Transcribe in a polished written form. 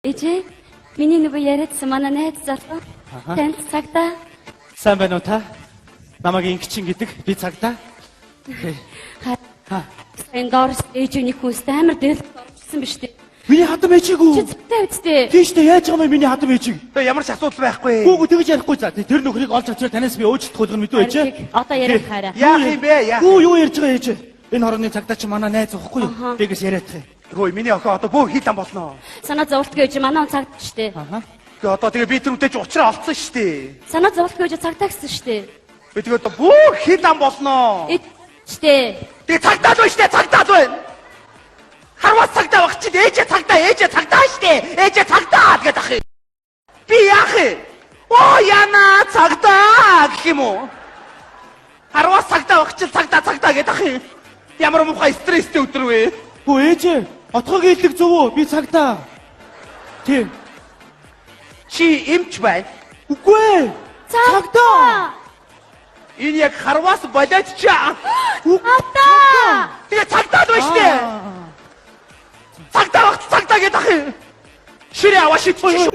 Ээжээ, миний нөгөө яриадсан манай найз залуу танд цагдаа. Сайн байна уу та? Намайг Ингэчин гэдэг. Би цагдаа. Ха. Сайн доорс ээж нэг хүнстэй амар дэл орчихсон биш үү? Миний хадам ээжийг Чи үү? цагдаа үсттэй. Тийш дээ, яаж байгаа юм бэ миний хадам ээжийг? Тэгээ ямар ч асуудал байхгүй. Гүү гүү, тэгж ярихгүй за. Тэр нөхрийг олж авчираа танаас би өөчлөлт хуулгана мэдүү ээжээ. Одоо яриах хараа. Яах юм бэ? Яах? Гүү, юу ярьж байгаа ээжээ? Энэ хорооны цагдаа чи манай найз уухгүй юу? Тэгээс яриад тах юм. Хөөе, миний охин одоо бөө хил ам болно. Санаа зовлтгүй ээж, манай хүн цагдаа штэ. Аха. Тэгээ одоо тэгээ би тэр үдэж уучраа олцсон шүү дээ. Санаа зовлтгүй ээж, цагдаа гэсэн штэ. Би тэгээ одоо бөө хил ам болно. Ээж штэ. Тэгээ цагдаа л байна шүү дээ, цагдаа л байна. Харвас цагдаа баг чи ээжээ цагдаа, ээжээ цагдаа шүү дээ. Ээжээ цагдаа гэдэг ах юм. Би яах юм? Оо яна цагдаа гэх юм уу? Харвас цагдаа баг чи цагдаа цагдаа гэдэг ах юм. Ямар муухай стресстэй өдөр вэ? Гүү ээжээ, отгог хийлдэг зөв үү? Би цагдаа. Тийм. Чи эмч байна. Үгүй ээ. Цагдаа. Энэ яг харвас болоод чи. Цагдаа. Тэгээ цагдаа л байна шүү дээ. Цагдаа багт цагдаа гэдэг ах юм. Ширээ аваа шидчих.